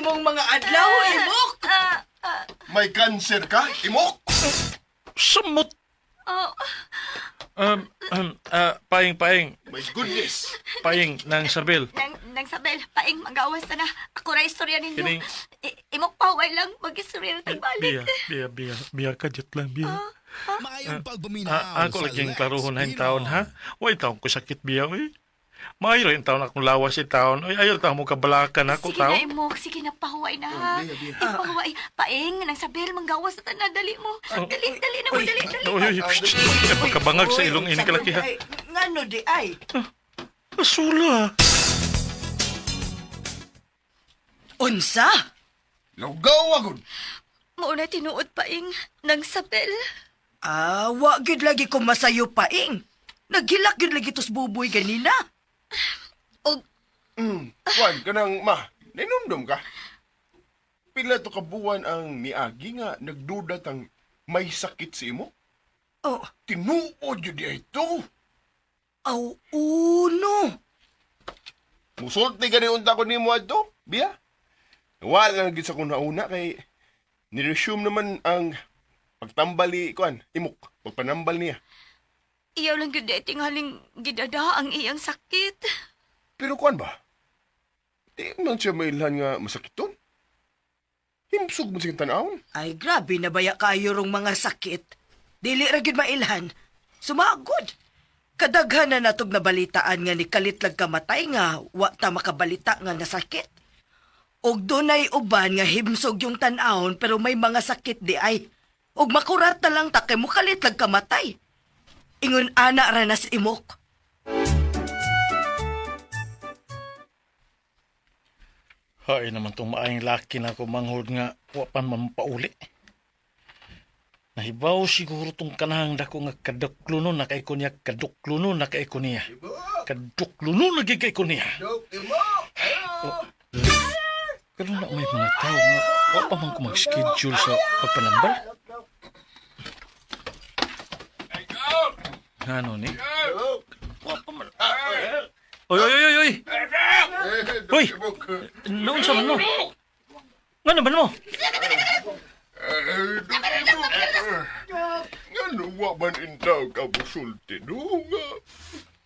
imong mga adlaw, Imok. May cancer ka, Imok? Samot. Oh, Paing, paing. My goodness. Paing ng Sabel. Nang Sabel, paing magawas na na. Ako ra istorya ninyo. Kining- Imok pahuway lang, mag-istorya na tagbalik. Biya, biya, biya. Biya ka, jut lang, biya. Maayong pagpaminaw Ah, ako sa lagi Lex klarohon na yung taon, Pinoy. ha? Way taon ko sakit biya, oy. Maayo rin taon akong lawas yung taon. Oy, ayaw taon mo kabalakan ako, Sige na, taon. Imok. Sige na, pahuway na, ha? Ipahuway. Paing, nang Sabel, manggawas na tanan. Dali mo. Dali, dali na mo, dali, dali. Oy, oy, psh, psh, pagkabangag sa ilong ini kalaki, ha? Ay, ngano di ay? Asula. Unsa? Lugaw agad. Mauna tinuod, paing, nang Sabel. Ah, wa gyud lagi ko masayo paing. Naghilak gyud lagi tos buboy ganina. Og Juan, kanang ma, ninumdum ka. Pila to kabuan ang niagi nga nagduda tang may sakit si imo? Oh, Tinuod yun di ito. aw uno. Musulti ka ni unta ko nimo adto, biya. Wala lang gid sa kong nauna kay niresume naman ang pagtambali kuan, imok, pagpanambal niya. iyaw lang gyud di tingaling gidada ang iyang sakit. Pero kuan ba? Di man siya mailhan nga masakiton. Himsog mo siyang tanawon. Ay grabe na baya kayo rong mga sakit. Dili ra gyud mailhan. Sumagod. Kadaghan na natog nabalitaan nga ni kalit lang kamatay nga wa ta makabalita nga nasakit. Og dunay uban nga himsog yung tan-awon pero may mga sakit di ay. Og makurat na lang ta kay mukalit lang kamatay. Ingon ana ra nas imok. Hay naman tong maayong laki na ako manghod nga wapan mampauli. Nahibaw siguro tong kanahang dako nga kadukluno na kay ko niya, kadukluno na kay ko niya. Kadukluno na gid kay ko niya. Oh. Karon na may mga tao nga wa pa man ko mag-schedule sa pagpanambal. Ngano ni? Wa pa man. Oy, oy, oy, oy. Uy! Noon sa man mo? Ngano man mo? Ngano wa man intaw ka musulti no nga.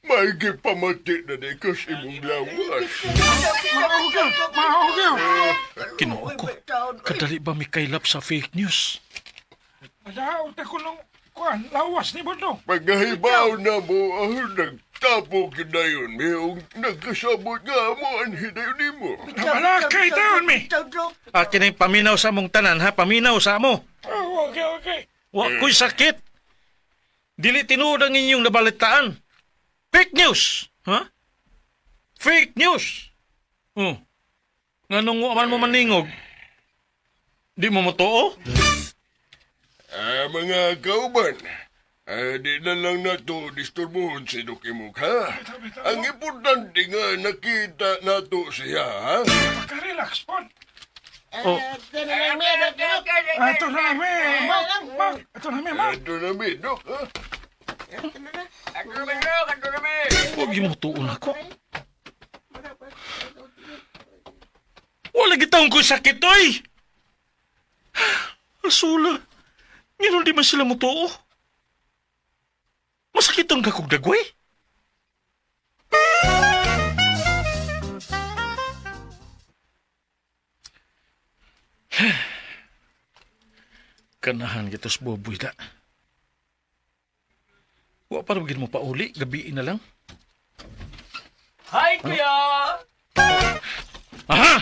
May gipamati na di kas imong lawas. Kinoo ko. Kadali ba mikaylap sa fake news? Daw, ta ko nung kuan, lawas ni Bodo. Pagkahibaw na mo, nagtapo kinayon mi, ug nagkasabot nga mo ang hidayon nimo. Nabalakay taon mi. Akin ang paminaw sa mong tanan ha, paminaw sa mo. Oh, okay, okay. Wa ko'y sakit. Dili tinuod ang inyong nabalitaan. Fake news! Ha? Fake news! Oh. Nganong wa man mo maningog? Di mo motoo? Ah, mga kauban, di na lang nato disturbuhon si Dukimuk, ha? Ang importante nga nakita nato siya, ha? Makarelax po. Oh, Ato na mi, Mak, Mak. Ato na mi, Mak. Ito na mi, Dok, ha? Huwag yung mutuon ako. Wala gitawang ko sakit, oy! Asula. Ngayon di man sila mutuo. Masakit ang kakog dagway. Kanahan kitos boboy da. Wa pa rin mo pauli, gabi na lang. Hi, kuya! Aha!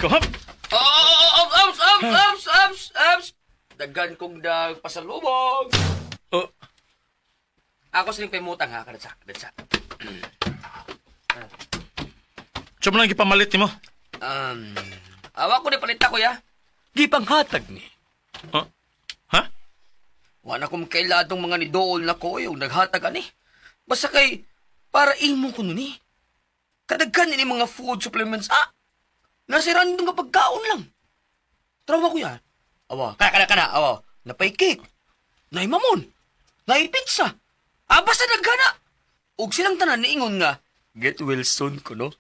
Kahap! Oh, oh, oh, ops, ops, ops, ops, ops! Daghan kong dag pasalubong. Oh, Ako siling pimutang ha, kadsa, kadsa. siya mo lang gipamalit nimo. Awa ko ni palita kuya. Gipanghatag ni. Oh. Ha? Wala kong kailadong mga ni Dool na ko yung naghatag ani. Basta kay para imo ko nun eh. Kadaghan ini mga food supplements. Ah, nasa random nga pagkaon lang. Trauma kuya. Awa, kana kana kana. Awa, napay cake. Nay mamon. Nay pizza. Ah, basta daghana. Og silang tanan niingon nga, get well soon ko no.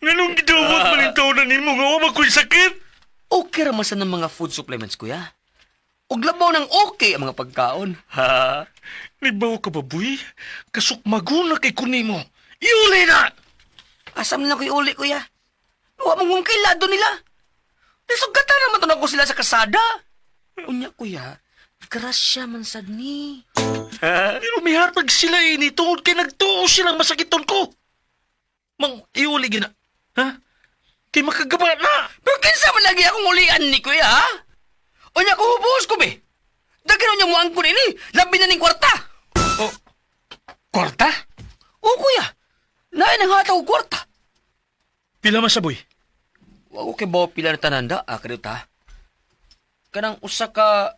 Nganong gidumot man ang taon na nimo nga wa man ko'y sakit? Okay ra man sa ng mga food supplements, kuya. Ug labaw ng okay ang mga pagkaon. Ha? Libaw ka ba, boy? Kasukmaguna kay kunimo. Iuli na! Asam na ko'y uli, kuya. Wa mong mong kailado nila. Nisugatan naman to ko sila sa kasada. Unya, kuya, grasya man sad ni. Pero mihatag sila ini tungod kay nagtuo silang masakiton ko. Mang iuli gina. Ha? Kay makagaba na. Pero kinsa man lagi akong ulian ni kuya, ha? Unya, kuhubos ko, be. Daghan niya mo ang ini. Labi na ning kwarta. Oh. Kwarta? O, kuya. Nain ang hataw kwarta. Pila man sa boy? Wa ko kay bawa pila na tananda, ah, kadiyot, ha? Kanang usa ka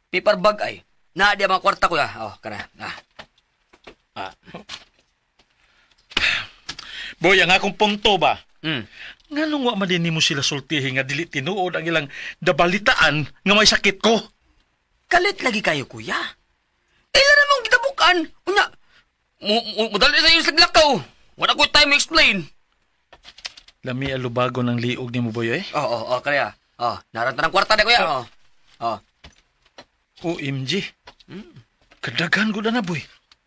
paper bag ay. Naa di ang mga kwarta, kuya. Oh, kana. Ah. Ah. Boy, ang akong punto ba? Mm. Nganong wa man din nimo sila sultihi nga dili tinuod ang ilang dabalitaan nga may sakit ko? Kalit lagi kayo, kuya. Ila na mong gitabukan. Unya, mo dali sa iyo sa lakaw. Wala ko time explain. Lami alubago ng liog nimo boy eh. Oo, oh, kaya. Oh, naranta ng kwarta na, kuya. Oh. Oh. OMG. Kadaghan gud na boy.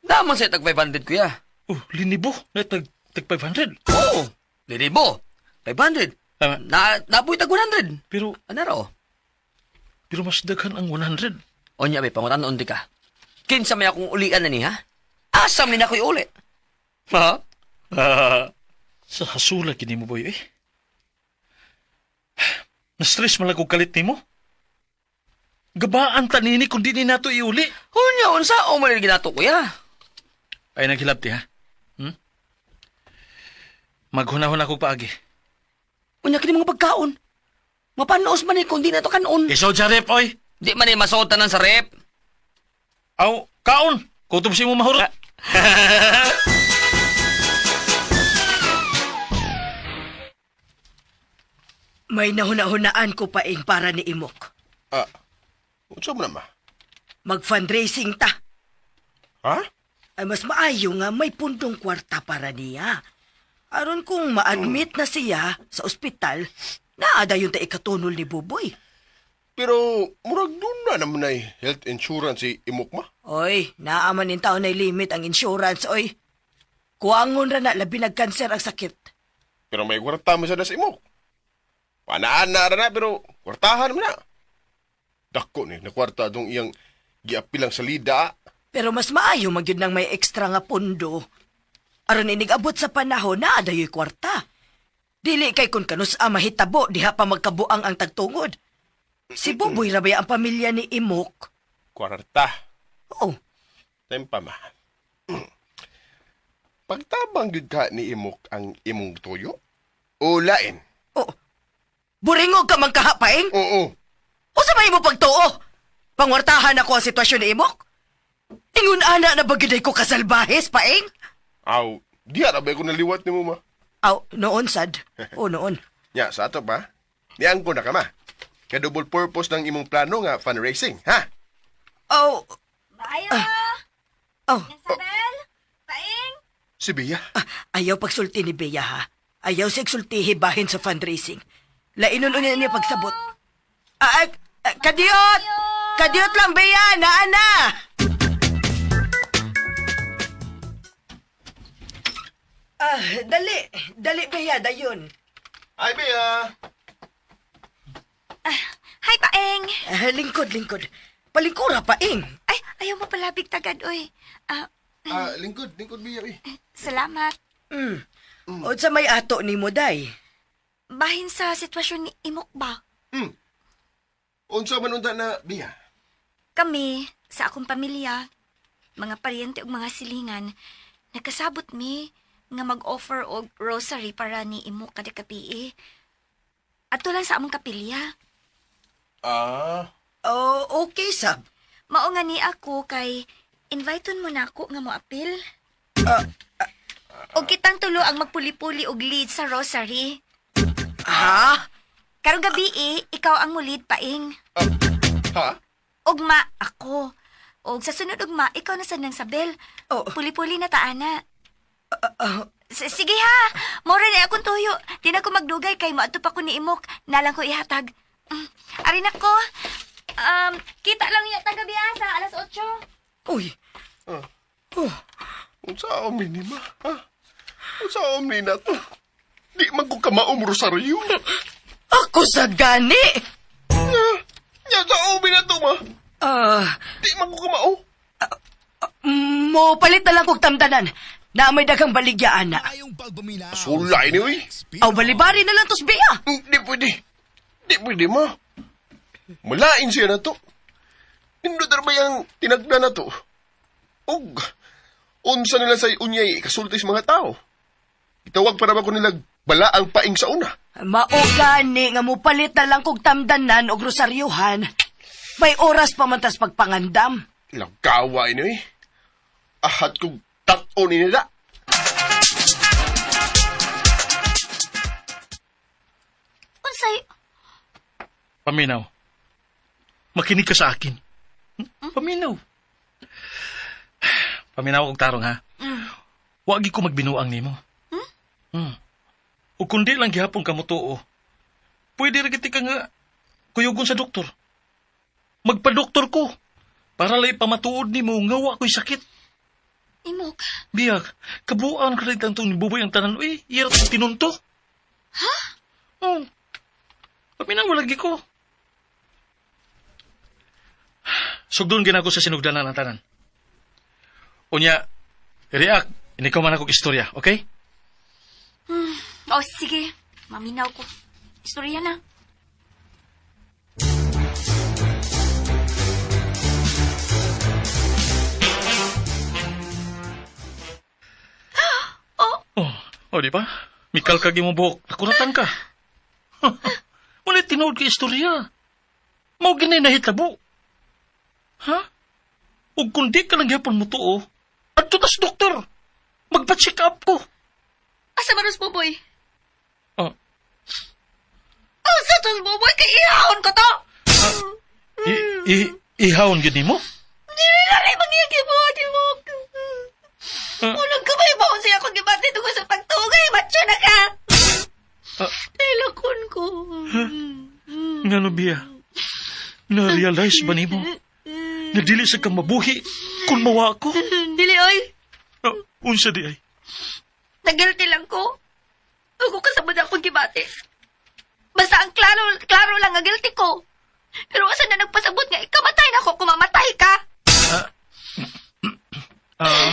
Daman sa tag 500, kuya. Oh, linibo na tag tag 500. Oo. Linibo. 500. Tama. Na nabuhi tag 100. Pero Ano raw? pero mas daghan ang 100. Onya, may pangutan undi ka. Kinsa may akong ulian na ni, ha? Asam ni na ako'y uli. Ha? Sa hasula kini mo boy eh. Na-stress man lang kog kalit nimo. Gabaan ta nini kung di ni nato iuli. Unya, unsa o man ginato, kuya? Ay naghilabti ha. Maghunahon ako paagi. Unya, kini mga pagkaon. Mapanoos man ni kung di na to kanon. Isod sa rep oy. Di man ni masuotan ng sa rep. Aw, kaon. Kutob si mo mahurot. May nahuna-hunaan ko paing para ni Imok. Ah, unsa mo na ma? Mag-fundraising ta. Ha? Ay mas maayo nga may pundong kwarta para niya. Aron kung ma-admit na siya sa ospital, naada yung ta ikatunol ni Buboy. Pero murag doon na naman ay health insurance si imok ma. Oy, naaman nin taon na limit ang insurance, oy. Kuangon ra na labi nagkanser ang sakit. Pero may kwarta mo sa das imok. Panaan na ra na pero kwartahan mo na. Dako ni na kwarta dong iyang giapilang salida. Pero mas maayo magyud nang may ekstra nga pundo. Aron inigabot sa panahon na adayoy kwarta. Dili kay kun kanus a mahitabo diha pa magkabuang ang tagtungod. Si Buboy ra baya ang pamilya ni Imok. Kwarta. Oh, Time pa ma. Pagtabang gyud ka ni imok ang imong tuyo? O lain? oh. Buringog ka man kahapaing? Oo. Usa may imo pagtuo? Pangwartahan ako ang sitwasyon ni Imok? Ingon ana na bagyuday ko kasalbahes, paing? Aw, di ra ba ko naliwat nimo ma? Aw, noon sad. O noon. Nya, sa ato pa. Niang ko na ka ma. Ka double purpose ng imong plano nga fundraising, ha? Aw, Maayo! aw. Isabel! Paing! Si Bia. Ah, ayaw pagsulti ni Bea ha. Ayaw siya sultihi bahin sa fundraising. Lainon unya niya pagsabot. Ah, ah, ah, kadiyot! Kadiyot lang, Bea! Naa na! Ah, dali. Dali, Bea. Dayon. Ay, Bea. Hi, Paeng! Ah, lingkod, lingkod. Palingkura pa, ing. Ay, ayaw mo palabig tagad, oy. Ah, Ah, lingkod, lingkod Bea. Eh. salamat. O sa may ato ni mo, day. Bahin sa sitwasyon ni Imok ba? Unsa man unta na Bea? Kami, sa akong pamilya, mga paryente ug mga silingan, nakasabot mi nga mag-offer og rosary para ni Imok kada gabi. Ato lang sa among kapilya. Ah, Oh, okay, sab. Mao nga ni ako kay inviteon mo na ako nga moapil. Og kitang tulo ang magpuli-puli og lead sa rosary. Ha? Karong gabi eh, ikaw ang mulid paing. ha? Ugma ako. Og sa sunod ugma, ikaw na sad ng Sabel. Oh. Puli-puli na ta ana. Sige ha. Mora na akong tuyo. Di na ko magdugay kay moadto pa ko ni Imok. Nalang ko ihatag. Ari na ko. Kita lang niya taga sa alas 8. Uy. Ah. Oh, Unsa ni ni ma? Ha? Unsa ni na to? Di man ko kamaom rosaryo. ako sa gani. Nya, nya sa umi na to ma. Ah, Di man ko kamao. mo palit na lang kog tamdanan. Na may daghang baligyaan na. Maayong pagpaminaw. Sulay ni uy. Aw balibari na lang tos biya. Di pwede. Di pwede ma. Malain siya na to. Nindot ba yung tinagda na to? Og, unsa nila sa unyay kasulti sa mga tao. Itawag para ba ko nila bala ang paing sa una? Mao gani nga mo palit na lang kog tamdanan og rosaryohan. May oras pa man tas pagpangandam. Lagawa ini eh. Ahat kong tato ni nila. Unsay Paminaw. Makinig ka sa akin. Paminaw. Paminaw og tarong ha. Wagi ko magbinuang nimo. Hmm? O kundi lang gihapon ka motuo. Pwede ra gid ka nga kuyugon sa doktor. Magpa-doktor ko para lay pamatuod nimo nga wa ko'y sakit. Imok? Biyak, kabuan ka rin tong nibuboy ang tanan. Uy, irat ang tinunto. Ha? Oh. Paminaw lagi ko. Sugdon ginako sa sinugdanan ang tanan. Unya, react. Inikaw man akong istorya, okay? Oh, sige. Maminaw ko. Istorya na. Oh, oh di ba? Mikal ka mo buhok. Nakuratan ka. Wala tinuod ka istorya. Mao gini nahitabo. Ha? Ug kung di ka lang gyapon mo tuo, adto tas doktor. Magpa-check up ko. Asa man boboy? Oh, Asa tos boboy kay ihawon ko to? ihawon gyud nimo? Dili na rin mangyayagi mo, Imok. Ah. Unang kamay mo siya akong gibati tungkol sa pagtugay. Macho na ka. Ah. Telakon ko. Ngano biya? Na-realize ba nimo? Nga dili sa ka mabuhi kung mawa ko? Dili, oy. Ah, unsa di ay? Nagilty lang ko. Ako kasabot akong gibati. Basta ang klaro, klaro lang ang guilty ko. Pero asa na nagpasabot nga, ikamatay na ako kung mamatay ka. Ah,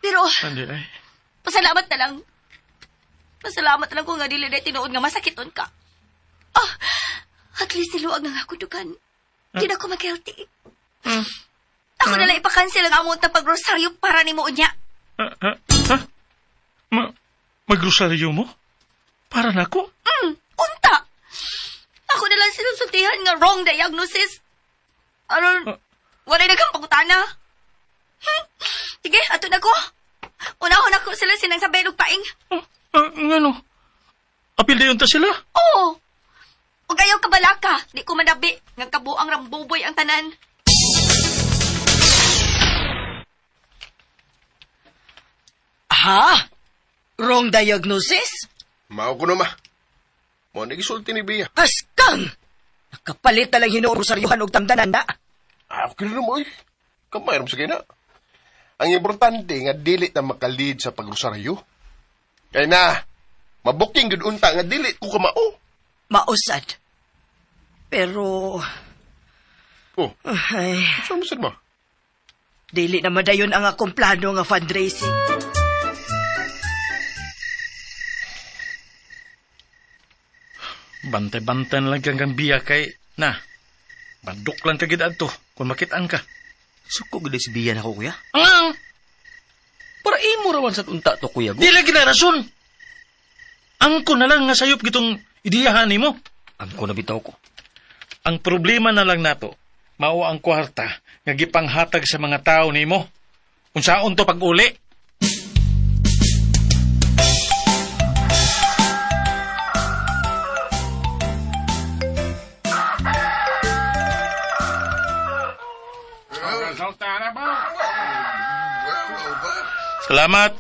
Pero, andi ay. pasalamat na lang. Pasalamat na lang ko nga dili na tinuod nga masakiton ka. Ah, at least siluag na nga ako dugan. Di na ako mag-guilty. Ako na lang ipakancel ang among pag-rosaryo para ni mo unya. Ah, ah, ha? Magrosaryo mo? Para nako? Unta! Ako na lang sinusultihan nga wrong diagnosis. Aron, walay na kang pangutana. Sige, ato na ko. Unahon ako sila sinang sabay og paing. Ah, ah, ngano? Apil dayon ta sila? Oo! Ug ayaw kabalaka, di ko manabi, nga kabuang rambuboy ang tanan. Ha? Wrong diagnosis? Mao ko na ma. Mo nagisulti ni Bea. Askang! Nakapalit na lang hinuo rosaryohan og tamdanan na. Ah, okay na mo eh. Kamay sa kina. Ang importante nga dili na makalid sa pagrosaryo. Kay na, mabuking gud unta nga dili ko kamao. Mausad. Pero, Oh, ay, saan mo sad ma? dili na madayon ang akong plano nga fundraising. Bantay-bantay na lang kang kang biya kay na. Bandok lang ka gid adto kung makitaan ka. Suko gid si Biya nako kuya. Ang Para imo rawan sa unta to kuya. di lagi na rason. Angko na lang nga sayop gitong ideyahan nimo. Angko na bitaw ko. Ang problema na lang nato, mao ang kwarta nga gipanghatag sa mga tao nimo. Unsaon to pag-uli? Salamat.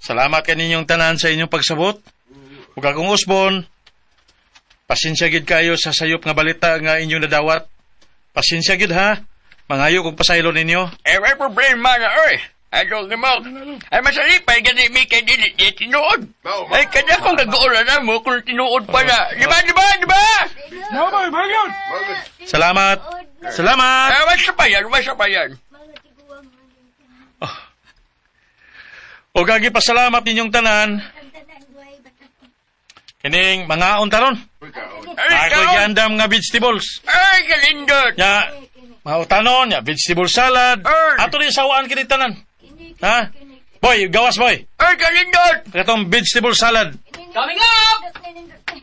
Salamat kaninyong tanan sa inyong pagsabot. Ug akong usbon, pasensya gid kayo sa sayop nga balita nga inyong nadawat. Pasensya gid ha. Mangayo kog pasaylo ninyo. Eh, may problema na, oy. Ano ka mo? Ay, masalipay, gani mi kay dili di tinuod. Ay, kada kong gagoola na mo kung tinuod pala. Di ba, di ba, di ba? Mao ba, mao yun. Salamat. Salamat. Ay, wasa pa yan, wasa pa yan. Ug agi pasalamat ninyong tanan. Kining mangaon taron. Ay, Ako'y kaon. giandam nga vegetables. Ay, kalindot. Nya, mautanon, nya, vegetable salad. Ay. Ato rin sawaan kini tanan. Ha? Boy, gawas boy. Ay, kalindot. Katong vegetable salad. Coming up!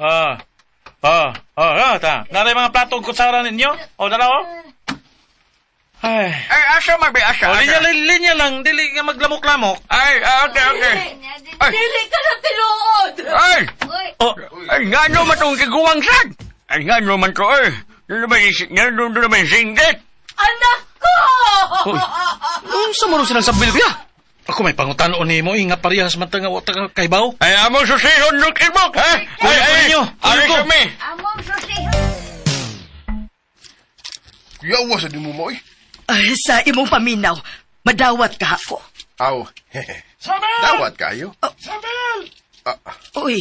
Ah. Ah, ah, ah, ta. Naray mga plato ug kutsara ninyo? O dala o. Ay. Ay, asa, mabi, asa, O, asa. linya, linya lang, dili nga maglamok-lamok. Ay, ah, okay, okay. Ay, Dili ka na tinuod! ay, O, ay, nga no man tong kiguwang sad. Ay, nga no man to, ay. Doon naman, nga doon naman singgit. Anak ko! Unsa mo silang sabil kuya? ako may pangutanon nimo, eh, nga parehas man ta nga wa ta ka kaibaw. Ay, among susihon ng imok, ha? Ay, Kuya ko ay, ninyo, kuya ay, ko. kami. Yawa sa di mo mo, eh. Ay, sa imong paminaw, madawat ka ako. Aw. Sabel! Dawat kayo. Sabel! Ah. Uy,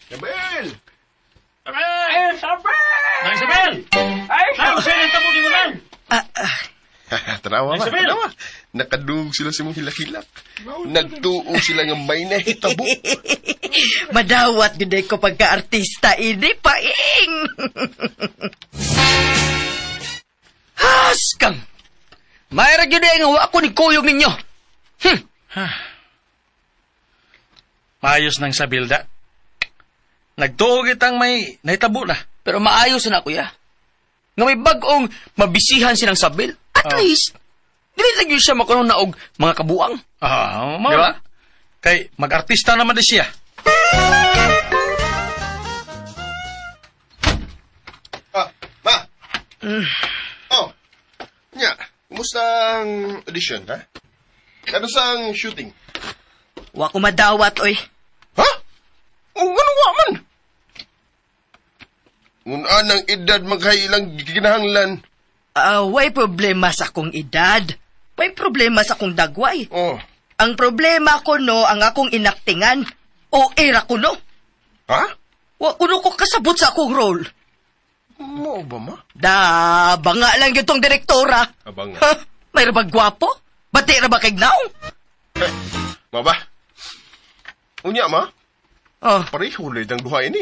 Sabel! Ay, sabel! Nang Isabel! Ay, Nang Isabel, tamo di mo lang! ah, ah, Tanawa ba? Isabel! Tanawa. Nakadug sila sa mong hilak-hilak. Nagtuo sila nga may nahitabo. madawat gud ko pagka-artista ini paing. Haskang! Mayra gyud ay nga wa ko ni kuyog ninyo. Maayos nang sabilda. Nagtuo kitang may nahitabo na. Pero maayos na kuya. Nga may bag-ong mabisihan silang sabil. At Oh. least, dili lang yun siya makuno na og mga kabuang. Ah, mao. Di ba? Kay mag-artista naman di siya. Ah, ma. Oh. Nya, kumusta ang audition, ha? Ano sa ang shooting? Wa ko madawat oy. Ha? Oh, ano wa man? Ngunaan ang edad magkailang ginahanglan. Ah, way problema sa akong edad. Way problema sa akong dagway. Oh. Ang problema ko no, ang akong inaktingan. O era ko no. Ha? Wa kuno ko kasabot sa akong role. Mo ba ma? Da, banga lang gyud tong direktora. Abanga. Ha? May rabag gwapo? Bati ra ba kay gnaong? Ma ba? Unya ma, Oh, pareho lang ang duha ini.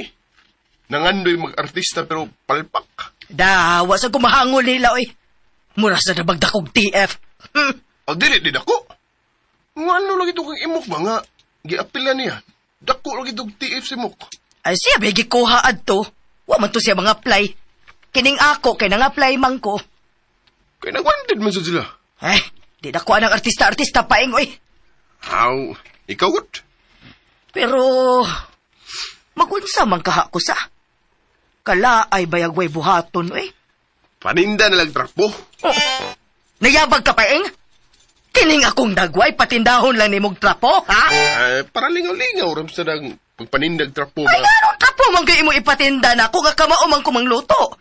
Nangandoy mag-artista pero palpak. da, wa sa kumahangol nila oy. Mura sa nabag dakog TF. O dili di dako. Ngano lagi to kang imok ba nga giapila niya. Dako lagi tog TF si mok. Ay siya ba gikuha adto? Wa man to siya mga apply. Kining ako kay nang-apply man ko. Kay nagwanted man sad sila. Ay, di na ko anang artista-artista paing oy. Aw, ikaw gud. Pero magunsa man kaha ko sa. Kala ay bayagway buhaton oy. Paninda na lang trapo. Nayabag ka paing? Kining akong dagway patindahon lang nimog trapo, ha? Ay, para lingaw-lingaw ram sa nang pagpanindag trapo Ay, ba. anong trapo man kayo mo ipatinda na ako nga kamao man ko mangluto?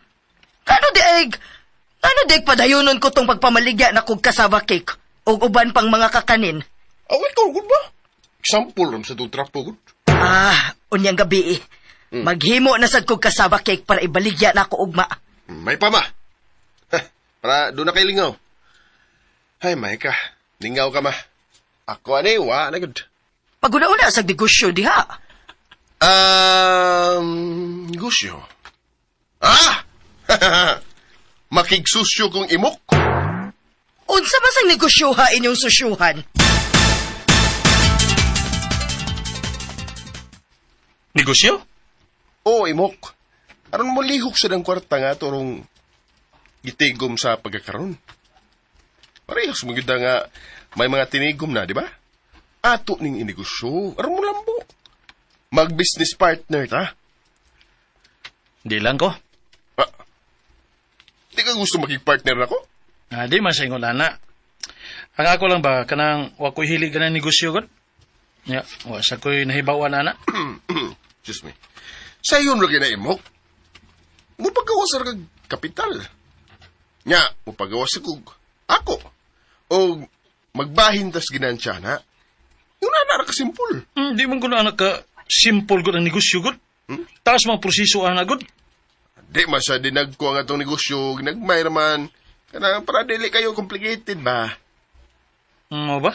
Kano di ay, ano di ay padayonon ko tong pagpamaligya na kog kasava cake o uban pang mga kakanin? Aw, ikaw gud ba? Example ram sa tong trapo gud. Ah, unyang gabi eh. Maghimo na sad kog kasava cake para ibaligya na ako ugma. May pa ma. Ha, para doon na kay lingaw. Ay, may ka. Lingaw ka ma. Ako ani wa na gud. Paguna-una sa negosyo diha. Negosyo. Ah! Makigsusyo kong imok. Unsa man sang negosyo ha inyong susyuhan? Negosyo? Oo, imok. Aron mo lihok sa ng kwarta nga torong gitigom sa pagkakaroon. Parehas mo gyud na nga may mga tinigom na, di ba? Ato ning inegosyo. Aron mo lambo. Mag-business partner ta. Di lang ko. Ah, di ka gusto maging partner nako? Ah, di man sa ingon ana. Ang ako lang ba kanang wa ko'y hilig kanang negosyo gud? Ya, wa sa ko'y nahibawan ana. Excuse me. Sayon lagi na imok. Mupagawas ra kag kapital. Nya, mupagawas kog ako. O magbahin tas ginansya na. Yung na ra ka simple. Di man ko na anak ka simple gud ang negosyo gud. Taas mga proseso ana gud. Di man sa dinag ko ang atong negosyo, ginagmay raman. Kana para dili kayo complicated ba? Mo ba?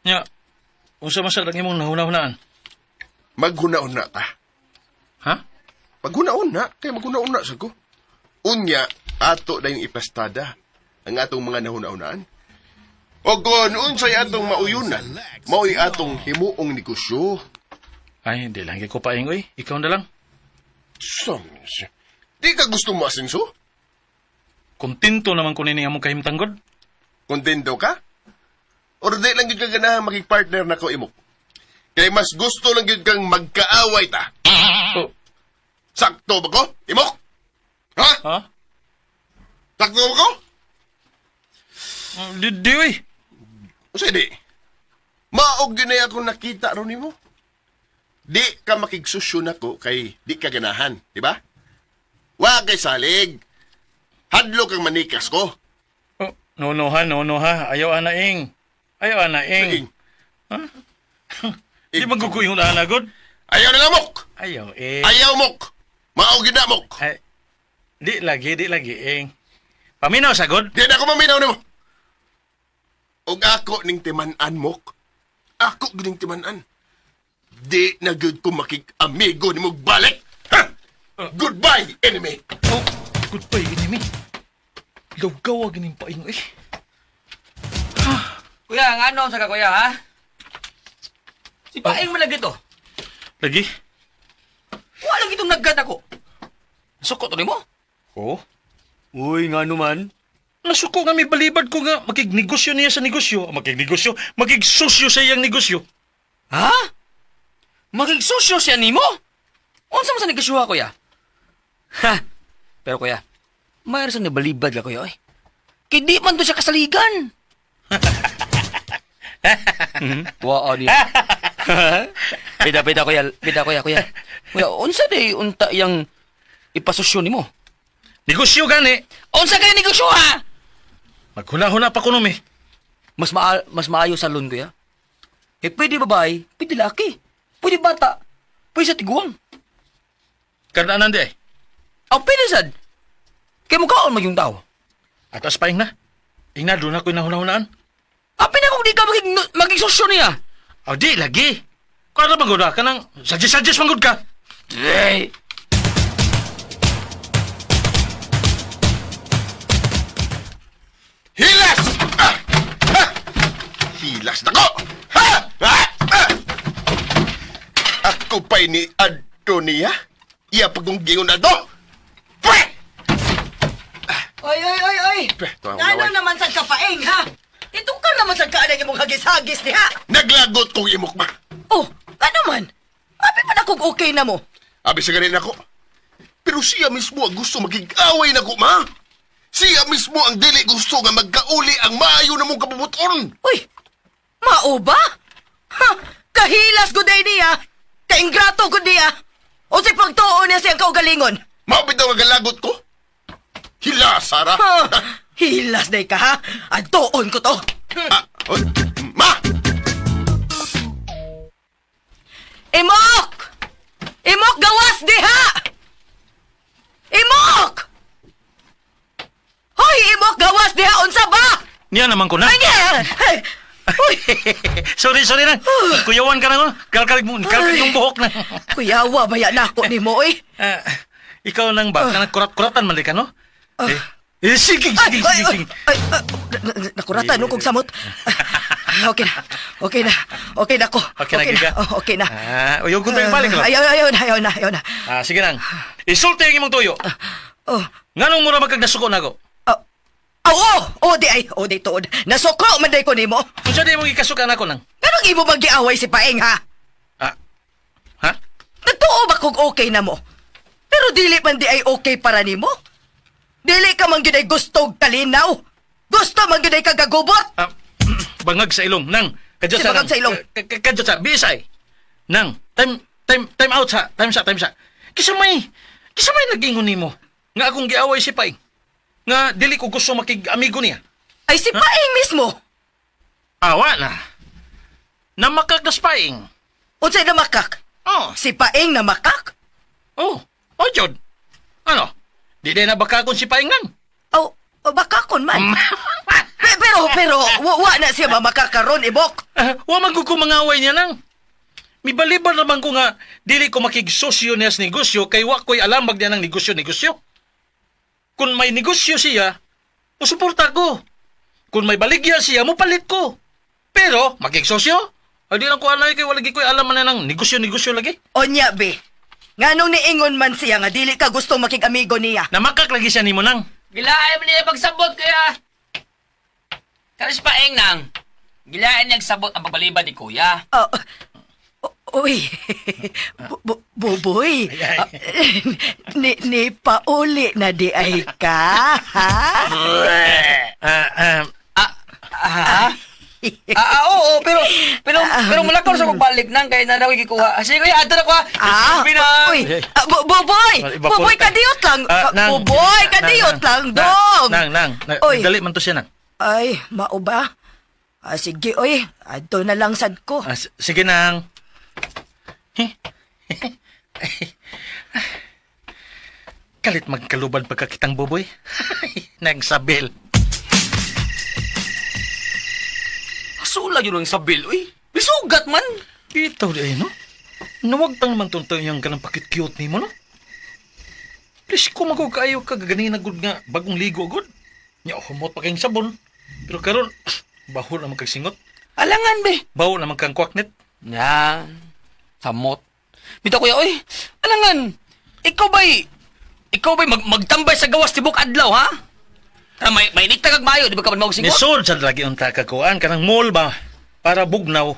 Ya, unsa man sa lang imong nahuna-hunaan? Maghuna-una ta. Ha? Maghuna-una, kay maghuna-una sa ko. Unya, ato na yung ipastada ang atong mga nahuna-unaan. O kung unsay atong mauyunan, mao'y atong himuong negosyo. Ay, di lang ko paing oy. Ikaw na lang. Sangs. Di ka gusto mo asenso? Kontento naman ko nini among kahimtang gud. Kontento ka? Or di lang gyud ka ganahan makig-partner na ko imok? Kay mas gusto lang gyud kang magkaaway ta. Oh, Sakto ba ko? Imok? Ha? ha? Sakto ba ko? Di, di oy. Unsay di? Maog gyud na akong nakita ron nimo. Di ka makigsusyon nako kay di ka ganahan, di ba? Wa kay salig. Hadlo kang manikas ko. Oh, no no ha, no no ha. Ayaw ana ing. Ayaw ana ing. Ing. Di man ko ingon ana gud. Ayaw na mok. Ayaw eh. Ayaw mok. Maog gyud na mok. Ay, di lagi, di lagi ing. Paminaw sa gud. Di na ako maminaw nimo. Og ako ning timan-an mok. Ako gyud ning timan-an. Di na gyud ko makig-amigo nimo balik. Ha? Goodbye, enemy. Oh, goodbye enemy. Lawgawa gining paing eh. Kuya, ang ano sa ka kuya, ha? Si Paeng man lagi to. Lagi? Wa lagi itong naggat ako. Suko to nimo? Oo. Uy, nga man. Nasuko nga may balibad ko nga makignegosyo niya sa negosyo. Makignegosyo, makigsosyo sa iyang negosyo. Ha? Makigsosyo siya nimo? Unsa man sa negosyo ha, kuya? Ha? Pero kuya, mayroon sa nabalibad ka, kuya, oy. Kay di man to siya kasaligan. Waa niya. Pida, pida, kuya. Pida, kuya, kuya. Kuya, unsa day unta yang ipasosyo nimo? Negosyo gani. Unsa kay negosyo ha? Maghuna-huna pa kuno mi. Mas maayo sa loan kuya. Eh pwede babae, pwede laki, pwede bata, pwede sa tiguang. Kadaanan di ay. Aw pwede sad. Kay mukhaon man yung tao. Atas pa na. Ingna doon ako nahuna-hunaan. Apin na kung di ka maging, maging sosyo niya. Aw di lagi. Kuan ra man gud ka nang suggest-suggest man gud ka. Eh, Hilas! Ah! Ha! Hilas na ko! Ha! Ah! Ah! Ako pa'y ni Adonia? Iya pagkong gingon na to! Pwe! Oy, oy, oy, oy! Pwe, tuwa akong Ano laway. naman sa kapaing, ha? Itong ka naman sa kaanang imong hagis-hagis diha. Naglagot kong imok ba? Oh, ano man? Abi pa na kung okay na mo. Abi sa ganin ako. Pero siya mismo ang gusto magigaway na ko, ma! Siya mismo ang dili gusto nga magkauli ang maayo na mong kabubuton! Uy, mao ba? Ha, kahilas gud ay niya. Kaingrato gud niya. O si pagtuo niya siyang kaugalingon. Mao bitaw nga galagot ko? Hila, Sara! Ha, hilas day ka ha. Antuon ko to. Ah, oy, ma! Imok! Imok gawas diha! Imok! Hoy, imok gawas diha unsa ba? Niya naman ko na. Ay, ay, Uy, Sorry, sorry na. Kuyawan ka na ko. Kalkal mo, kalkal Ay. yung buhok na. Kuyawa baya nako nimo oy. Ah, ikaw nang ba? Kanang kurat-kuratan man di ka, no? Eh, eh, sige, Ay, sige, ay, sige, ay, sige. ay, ay, nakuratan no kog samot. Ah, okay na. Okay na. Okay na ko. Okay na, Giga? Oh, okay na. Ah, uyog ko tayong balik, no? Ayaw, ayaw na, ayaw na, ayaw na. Ah, sige nang. Isulti ang imong tuyo. Oh, Nganong mura magkagnasuko na ako? oh, oh, oh, oh, di ay, oh, di tuod. Nasuko man day ko nimo. Unsa di mong ikasukan ako nang? Anong imo magiaway si Paeng ha? Ah, ha? Nagtuo ba kung okay na mo? Pero dili man di ay okay para nimo. Dili ka man gyud ay gusto og kalinaw. Gusto man gyud ay kagagubot. Ah, bangag sa ilong. Nang, Kadyo sa Sibakag nang. sa ilong. Kadyo sa bisay. Nang, time time time out sa, time sa, time sa. Kisa may nagingon nimo nga akong giaway si Paing. Nga dili ko gusto makig-amigo niya. Ay, si Paing mismo. Awa na. Namakak na si Paing. Unsay namakak? Oh. Si Paing namakak? Oh, oh jud. Ano? Di na bakakon si Paing nang. Aw, oh, bakakon man. Pero, wa na siya mamakakaron, Ibok. Ah, wa man gud ko mangaway niya nang. Mibalibar naman ko nga dili ko makigsosyo niya sa negosyo kay wa ko'y alam niya ng negosyo-negosyo. Kung may negosyo siya, musuporta ko. Kung may baligya siya, mupalit ko. Pero makigsosyo? Ay di lang ko alay kay wala gi ko'y alam man na ng negosyo-negosyo lagi. Onya, be. Nganong niingon man siya nga dili ka gusto makig-amigo niya. Namakak lagi siya nimo nang. Gilain mo niya pagsabot kuya. Karis paeng nang. Gilain niya sabot ang pagbalibad ni kuya. Oh, uy, Buboy, ni pauli na di ay ka, ha? Ah, ah, Ah, ah, ah, oo, pero pero pero mulakaw sa pagbalik nang kay na daw gikuha. Ah, sige kuya, adto na ko. Ah, Silbi na. uy, Buboy, Iba po Buboy, ta- kadiyot lang. Ah, nang, Buboy, nang, kadiyot nang, lang, nang, dong. Nang, nang, nang, Oy. dali man to siya nang. Ay, mao ba? Ah, sige, oy, adto na lang sad ko. Ah, sige nang. Kalit magkalubad pagkakitang buboy. Nang sabil. Sula yun ang sabil, uy. Bisugat man. Ito di ay, no? Nawag tang naman tuntong yung ganang pakit-cute ni mo, no? Please, kung magkakayo ka, gaganina gud nga, bagong ligo gud. Nya, humot pa kayong sabon. Pero karon, baho naman kag singot. Alangan be. Baho naman kang kwaknet. Yan. Samot. Bitaw kuya, oy. Alangan. Ikaw ba'y magtambay sa gawas tibok adlaw, ha? Tara, may init kag mayo, di ba ka man maugsingot? Nisod sa lagi unta kakuan kanang mall ba? Para bugnaw.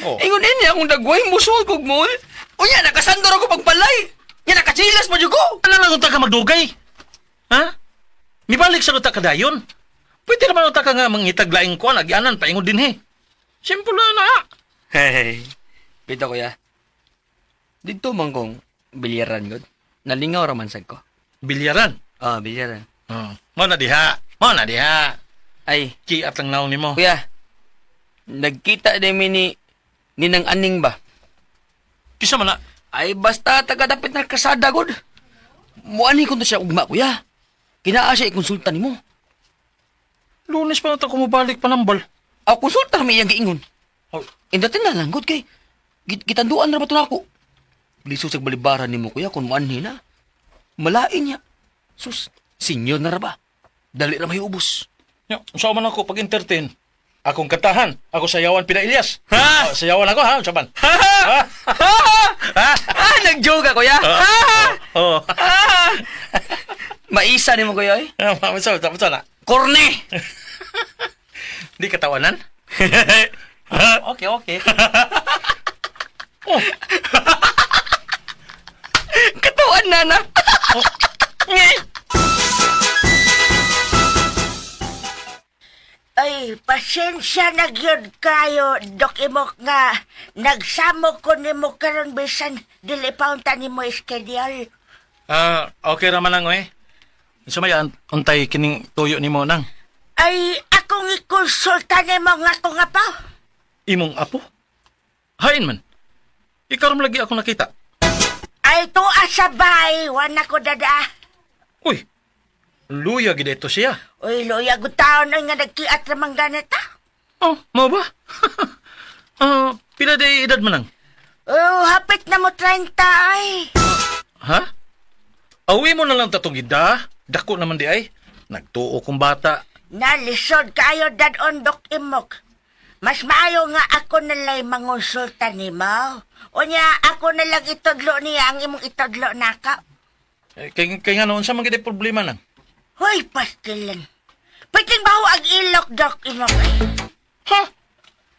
Oh. Ingon niya akong dagway, musol kog mol. Unya, nakasandor ako pagbalay. Nya, nakachilas pa jud ko. Ano lang unta ka magdugay? Ha? Mibalik sa unta ka dayon. Pwede naman unta ka nga mangitag laing kuan, agyanan, paingon din he. Simple na na. Hey. Bitaw kuya. Dito man kong bilyaran gud. Nalingaw ra man sad ko. Bilyaran. Ah, bilyaran. Oh. Mo na diha. Mo na diha. Ay, Kiat lang naon nimo. kuya. Nagkita din mi ni Ninang Aning ba? Kisa man na. Ay, basta taga-dapit na kasada, god. Muani ko to siya ugma, kuya. Kinaa siya ikonsulta nimo. Lunes pa na ta kumubalik pa nambal. Aw, konsulta mi iyang giingon. Oh. Indatin na lang, god, kay gitanduan na ba ito na ako? Lisod sa balibaran nimo, kuya, kung muanhi na. Malain niya. Sus, senyor na ra ba? Dali ra may ubos. Ya, unsa man ako pag entertain. Akong katahan, ako sayawan pina Ilyas. Ha? Oh, sayawan ako ha, unsa man? Ha? Ha? Ah, nag-joke ka, kuya. Ha? Oh. Ah! Maisa nimo, kuya, eh. Unsa unsa na? Korne! Di katawanan? Okay, okay. Oh, Katawan na na. Ay, pasensya na gyud kayo, Dok Imok nga. Nagsamo ko nimo karon bisan dili pa unta nimo schedule. Ah, okay ra man lang oy. Unsa may untay kining tuyo nimo nang Ay, akong ikonsulta nimo nga ko nga pa. imong apo? Hain man. Ikaw ra man lagi ako nakita. Ay, tuwa sa bay, wana ko dada. Uy. Luya gid ito siya. Uy, luya gutaon ay nga nagkiat ramang ganita. Oh, mao ba? Ah, pila day edad man lang? Oh, hapit na mo 30 ay. Ha? Awi mo na lang tatong ida. Dako naman di ay. Nagtuo kong bata. Nalisod kayo dadon, Dok Imok. Mas maayo nga ako nalay mangonsulta nimo. Unya, ako na lang itudlo niya ang imong itudlo naka. Eh, kay nga noon sa mga problema nang. Hoy, pastilan. Piting baho ang ilok, Dok Imok. Ay, Ha?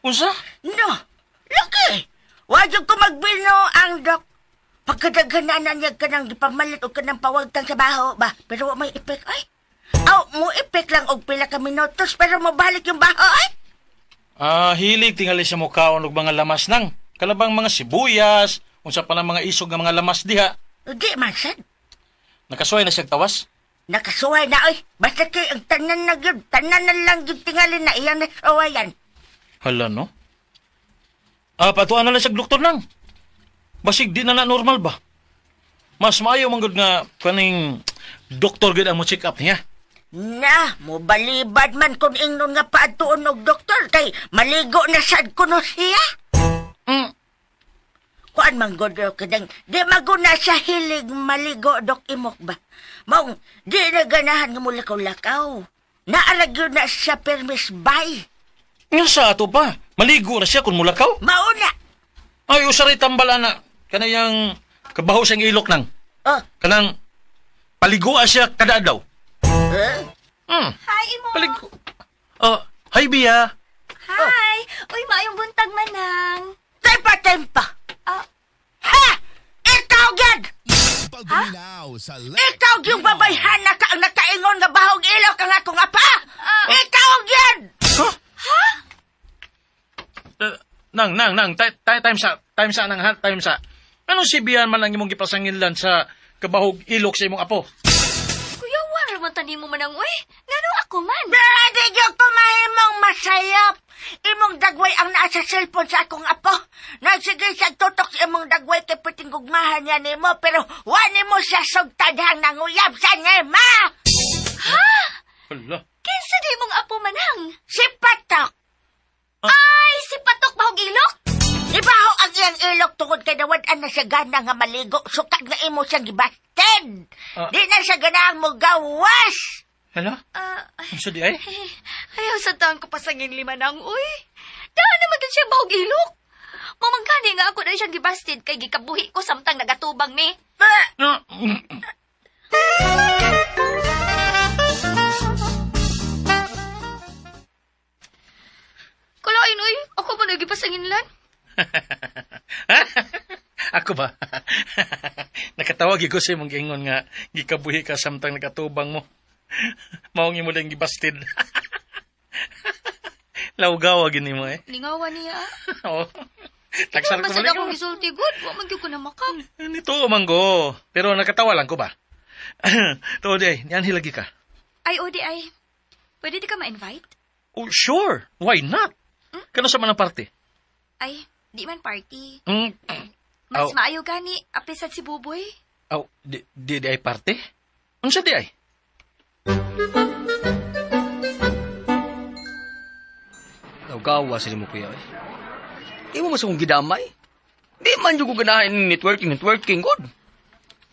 Unsa? no, lagi. Wajog ko magbino ang Dok. Pagkadaghanan niya ka ng gipamalit o ka ng pawagtang sa baho ba? Pero wa may epek, ay. Aw, mo epek lang og pila ka minutos pero mabalik yung baho, ay. Ah, hilig tingali siya mukaon og mga lamas nang. Kalabang mga sibuyas, unsa pa ng mga isog nga mga lamas diha. Di man sad. Nakasuway na siya tawas. Nakasuway na oy. Basta kay ang tanan na gyud, tanan na lang gyud tingali na iyang nasuwayan. Hala no. Ah, patuan na lang siya doktor nang. Basig di na na normal ba? Mas maayo man gud nga kaning doktor gud ang mo check up niya. Na, mobalibad man kung ingnon nga paadtuon og doktor kay maligo na sad kuno siya. Mm. Kuan man gud kadang di maguna siya hilig maligo dok imok ba. Maong di na ganahan nga mulakaw-lakaw. Naarag yun na siya permis bay. Nga sa ato pa, maligo ra siya kung mulakaw. Mauna. Ay, usaray tambal ana. Kanayang kabaho siyang ilok nang. Oh, Kanang paliguan siya kada adlaw. eh? Mm. Hi, Imo. Paligo. Oh, hi Bia. Hi. Uy, maayong buntag manang. Tempa, tempa. Ah. Ha! Ikaw gyud! Pagpaminaw sa Lex Ikaw yung babayhana ka ang nakaingon nga bahog ilok ang akong apa! Ikaw gyud! Huh? Nang, nang, nang, time sa, nang, ha, time sa. Anong si Bia man ang imong gipasangilan sa kabahog ilok sa imong apo? Kuya, wala man tani mo manang, uy. Ngano ako man? Di gyud ko mahimong masayop. Imong dagway ang naa sa cellphone sa akong apo. Nagsige siya tutok sa imong dagway kay puting gugmahan niya nimo pero wa nimo siya sugtadhang nanguyab sa nima. Hala. Kinsa di mong apo manang? Si Patok, Ay, si Patok bahog ilok. ibaho ang iyang ilok tungod kay nawad-an na siya gana nga maligo sukad nga imo siyang gibasted. Ah. Di na siya ganahang mogawas. Hala? Ah, Unsa di ay? ayaw sa taon ko pasangin lima nang, uy. Daan naman din siya bahog ilok. Mamangkani nga ako na siyang gibasted kay gikabuhi ko samtang nagatubang mi. Ah! No. Kulain, uy. Ako ba nagipasanginlan? Ako ba? Nakatawag ko sa imong giingon nga gikabuhi ka samtang nakatubang mo. Maong imo lang gibasted. Lawgawa gini mo eh. Lingawan niya. Oo. Tagsar ko Basta balik. akong gisulti good. Wa man gyud ko na makap. Nito manggo. Pero nakatawa lang ko ba? Tuod ay, niyan hilagi ka. Ay, odi ay. Pwede di ka ma-invite? Oh, sure. Why not? Kano sa man ang party? Ay, di man party. Mm. Mas Aw. maayo gani, apisad si Buboy. Aw, di, di, di ay party? Unsa di ay? Lawgawa sa nimo kuya eh. Di mo mas akong gidamay. Di man yung ko ganahan ng networking, networking, god.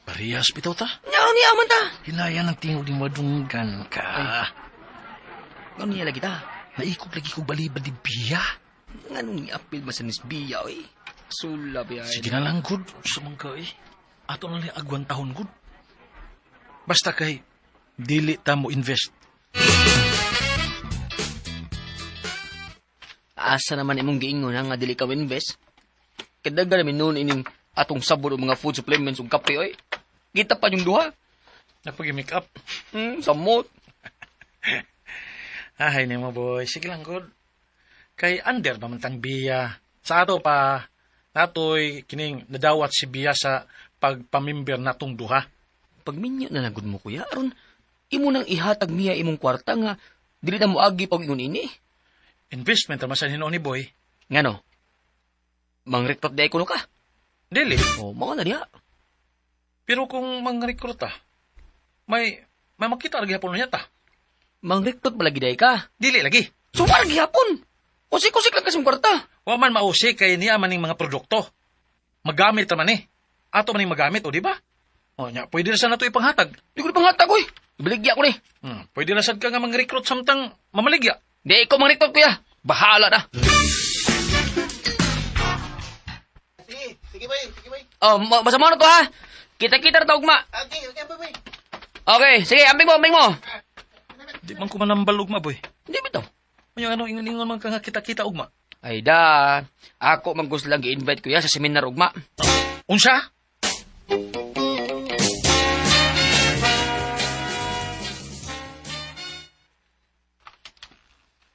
Parehas bitaw ta. Nya niya man ta. Hinaya ng tingog ni madunggan ka. Ngano niya lagi ta? Naikog lagi kog balibad di biya. Nganong ni-appeal man sa nisbiya oy. Sula biya. Sige na lang, good. Sumang ka eh. Ato na lang agwan tahon, good. Basta kay, dili ta mo invest. Asa naman imong giingon ha nga dili ka invest? Kadagan namin noon ining atong sabon og mga food supplements ug kape oy. Kita pa yung duha. Napag-make up. Samot. Ahay nimo boy, sige lang good. Kay under pa man tang biya. Sa ato pa, natoy kining nadawat si biya sa pagpamimber natong duha. Pagminyo na lang gud mo kuya aron imo nang ihatag niya imong kwarta nga dili na moagi pag ingon ini. Investment ra man sa hinuon ni boy. Ngano? Mangrektot di kuno ka. Dili. O mao na diha. Pero kung mangrekruta, may makita ra gihapon niya ta. Mangrektot palagi day ka. Dili lagi. So wala gihapon. Usik-usik lang kasi kwarta. Wa man mausi kay niya maning mga produkto. Magamit ra man eh. Ato maning magamit, o di ba? O nya, pwede na sa nato ipanghatag. Di ko na panghatag oy. Ibaligya ko ni. Pwede na sad ka nga mangrecruit samtang mamaligya. Di ko mangrektot kuya. Bahala na. Sige, bay. Sige, bay. Oh, masama na to ha. Kita-kita na ta ugma. Okay, okay, bay. Okay, sige, ambing mo, ambing mo. Di man ko manambal ugma, boy. Hindi bitaw. Unya ano ingon-ingon man ka nga kita-kita ugma. Ay da, ako man gusto lang gi-invite kuya sa seminar ugma. Unsa?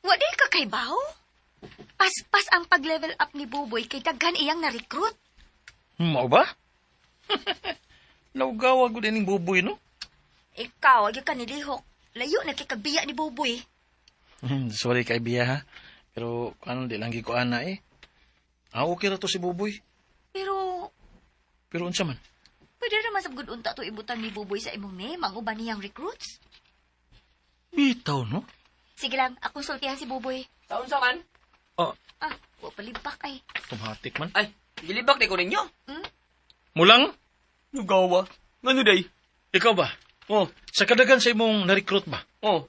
Wa di ka kay baw? Paspas ang pag-level up ni Buboy kay daghan iyang na-recruit. Mao ba? Naugawa gud ining Buboy, no? Ikaw, agi ka nilihok. Layo na kay kagbiya ni Buboy. Sorry kay Bia ha. Pero ano di lang ko ana eh. Ah, okay ra to si Buboy. Pero, Pero unsa man? pwede naman sa good unta to ibutan ni Buboy sa imong name ang uban niyang recruits. Bitaw, no? Sige lang, akong sultihan si Buboy. Taon sa man? Oh, Ah, wa palibak ay. tumatik man. Ay, gilibak di ko ninyo. Mulang? Nugawa. Ngano day? Ikaw ba? Oh, Sa kadagan sa imong na-recruit ba? oh.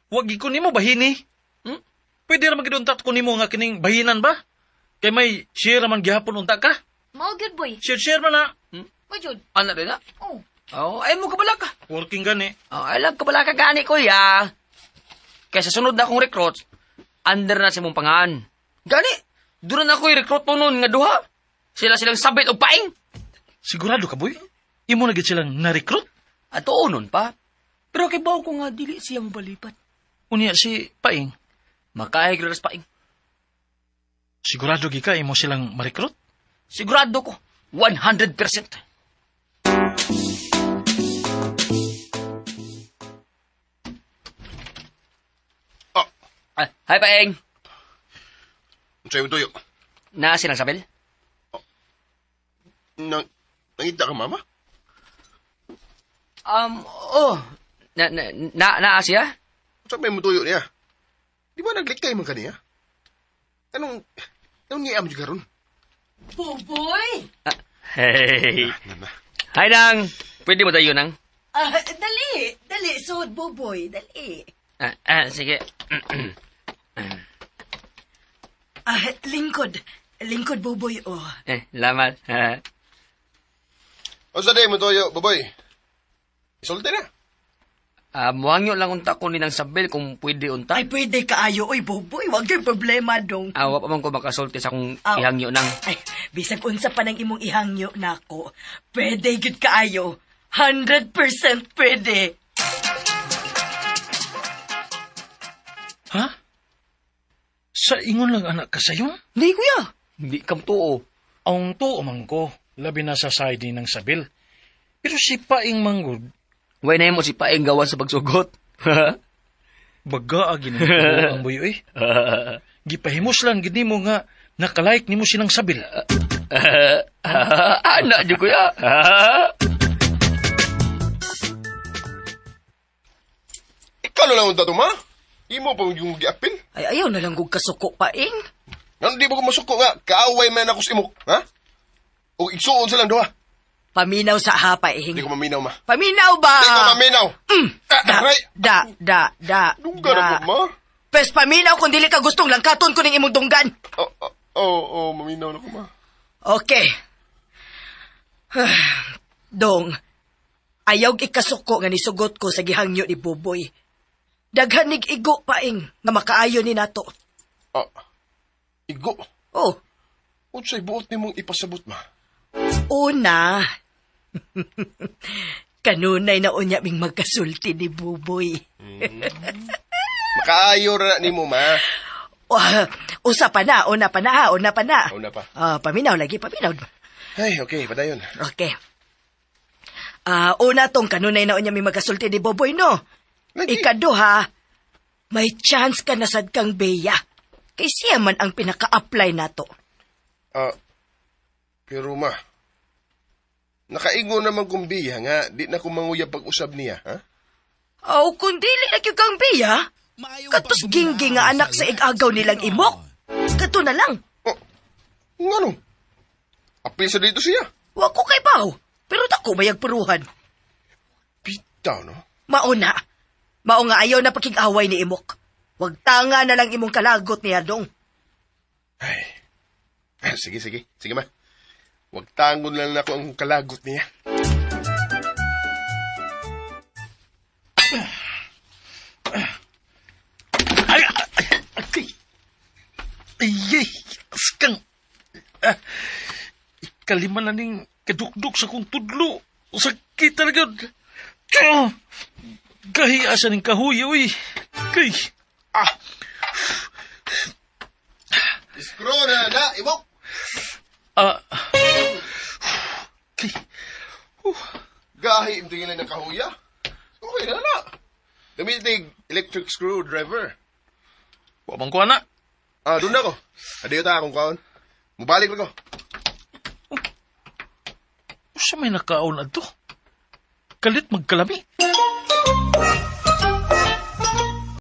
Wag ko nimo bahini. Pwede ra magiduntat ko nimo nga kining bahinan ba? Kay may share man gihapon unta ka. Mao gyud boy. Share share man na. Mo jud. Ano rin na? Oh. Oh, ay mo kabala ka. Working gani. Oh, ay lang kabala ka gani, kuya. Kaya sa sunod na akong recruit, under na sa mong pangan. Gani, doon na ako i-recruit mo nun nga duha. Sila silang sabit o paing. Sigurado ka boy? Imo na gid silang na-recruit? Ato nun pa. Pero kay bawo ko nga dili siya mabalipat. Unya si Paing. Makahig ras paing. Sigurado gi ka imo silang ma-recruit? Sigurado ko, 100%. Ah, Ay, hi paing. unsa imong tuyo? Na silang sabel? Nang nangita ka mama? Oh. Na na na, na siya? Unsa may imong tuyo niya? Di ba naglikay man kaniya? Anong anong niya mo karon? Buboy! Ah, hey. Nana. Hi nang. Pwede mo tayo nang? Ah, dali, dali, sud Buboy, dali. Ah, ah, sige. Ah, lingkod. Lingkod Buboy, oh. Eh, lamat. Unsa day mo tuyo, baboy? Isulti na. Ah, muhangyo lang unta ko ni nang sabel kung pwede unta. Ay, pwede kaayo, oy, Buboy. Wag yung problema, dong. Ah, wa pa man ko makasulti sa akong Aw. ihangyo nang. Ay, bisag unsa pa nang imong ihangyo nako. Pwede gyud kaayo. 100% pwede. Ha? Sa ingon lang anak ka sayon? Hindi kuya. Hindi kam tuo. Ang tuo man ko, labi na sa side ni ng sabil. Pero si Paing manggod, Way na mo si Paeng gawan sa pagsugot. baga agi ng ang buyo eh. Gipahimus lang gid nimo nga nakalike nimo silang sabil. Anak jud kuya. Ikaw na lang unta to, ma. Imo pa yung giapin. Ay, ayaw na lang gug kasuko paing. Ngano di ba ko masuko nga kaaway man ako sa imok, ha? O igsuon silang duha. Paminaw sa ha, paing. Di ko maminaw, ma. Paminaw ba? Di ko maminaw. Ah, Da, aray. da, da, da, Dunggan da. ako, ma. Pes paminaw kung dili ka gustong langkaton ko ning imong dunggan. Oh, oh, oh, oh, maminaw na ko, ma. Okay. Dong, ayaw ikasuko nga nisugot ko sa gihangyo ni Buboy. Daghan nig igo paing nga makaayo ni nato. Ah, igo. Oh, Unsay buot nimong ipasabot, ma? una. Kanunay na unya ming magkasulti ni Buboy. Makaayo ra nimo, ma. Oh, usa pa na, una pa na ha, una pa na. Una pa. Ah, paminaw lagi, paminaw. Ay, okay, padayon. Okay. Ah, una tong kanunay na unya may magkasulti ni Boboy, no? Lagi. Ikaduha, may chance ka na sad kang Bea. Kay siya man ang pinaka-apply nato. Ah, pero ma, nakaingon naman kong biya nga, di na ko manguyab pag-usab niya, ha? Aw, kung dili na gyud kang Bea, Maayong katos ginggi nga anak sa igagaw nilang imok. Kato na lang. Oh, ngano? Apil sa dito siya. Wa ko kay baw, pero dako mayag puruhan. Bitaw, no? Mauna. Mao nga ayaw na pakig-away ni imok. Wag tanga na lang imong kalagot niya dong. Ay, Ah, sige, sige. Sige, ma. Huwag tangon lang na ako ang kalagot niya. Ay, ay, ay, ay, ay, askang. Ah, ikalima na ning kadukduk sa kong tudlo. Sakit talaga. Ah, gahi asa ning kahuy, uy. Kay, ah. Screw na na, imok. Ah. Gahi im tingin ng kahuya. Okay na na. Gamitig electric screwdriver. Wa man ko ana. Ah, doon na ko. Adiyo ta akong kaon. Mubalik na ko. Usa may nakaon adto. Kalit magkalami.